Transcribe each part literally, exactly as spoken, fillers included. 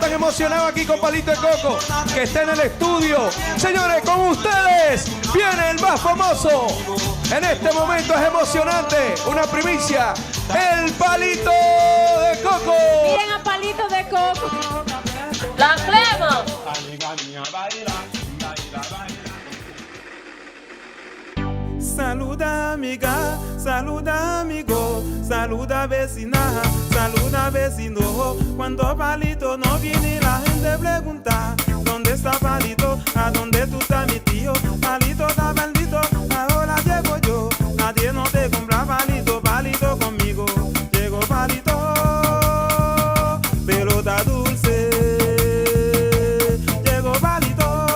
Emocionado aquí con Palito de Coco, que está en el estudio. Señores, con ustedes viene el más famoso. En este momento es emocionante, una primicia. El Palito de Coco. Miren a Palito de Coco. La crema. Saluda amiga, saluda amigo, saluda vecina, saluda vecino. Cuando Palito no viene la gente pregunta, ¿dónde está Palito? ¿A dónde tú estás, mi tío? Palito está perdido, ahora llego yo. Nadie no te compra Palito, Palito conmigo. Llegó Palito, pelota dulce. Llegó Palito,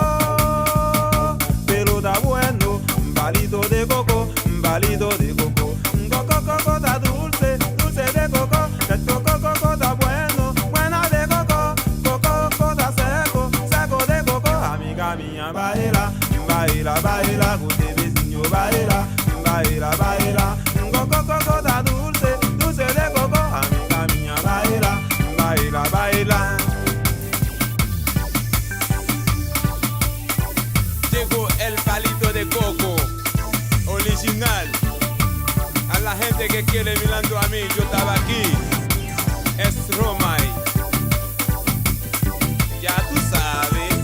pelota bueno. Un palito de coco, un palito de coco. Coco, coco está dulce, dulce de coco. El coco, coco está bueno, buena de coco. Coco, coco está seco, seco de coco. Amiga mía, baila, baila, baila, kote vecino baila, baila, baila. Coco, coco está dulce, dulce de coco. Amiga mía, baila, baila, baila. Llegó el palito de coco original. A la gente que quiere mirando a mí, yo estaba aquí. Es Romay. Ya tú sabes.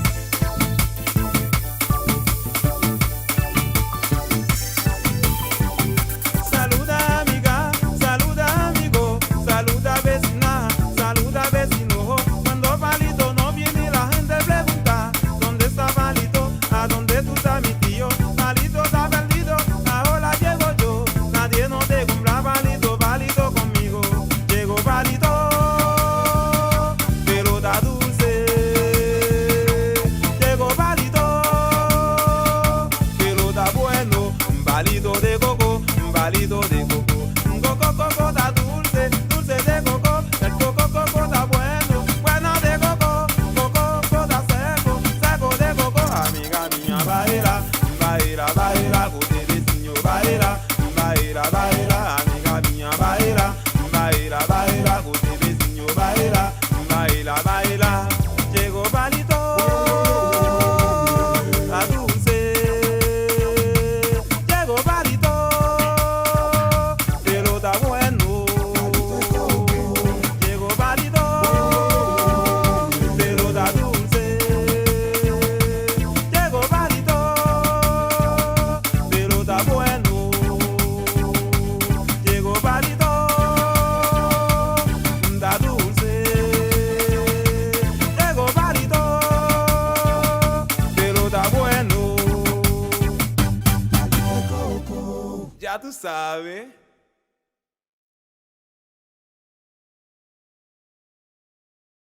Saluda amiga, saluda amigo, saluda vecina, saluda vecino. Cuando Palito no viene la gente pregunta, ¿dónde está Palito? ¿A dónde tú estás, mi tío? Palito está perdido, ahora llego yo. Nadie no te compra Palito, Palito conmigo. Llegó Palito, pelota dulce. Llegó Palito, pelota bueno. Un palito de coco, un palito de coco. Coco, coco está dulce, dulce de coco. El coco, coco está bueno, bueno de coco. Coco, coco está seco, seco de coco. Amiga mía, baila, baila, baila, kote vecino baila, baila, baila, amiga mía, baila, baila, baila, kote vecino baila, baila, baila. Llegó Palito, a dulce. Llegó Palito, pelota bueno. Llegó Palito, pelota dulce. Llegó Palito, pelota bueno. Llegó Palito, está dulce. Llegó Palito, pelota bueno. Ya tú sabes.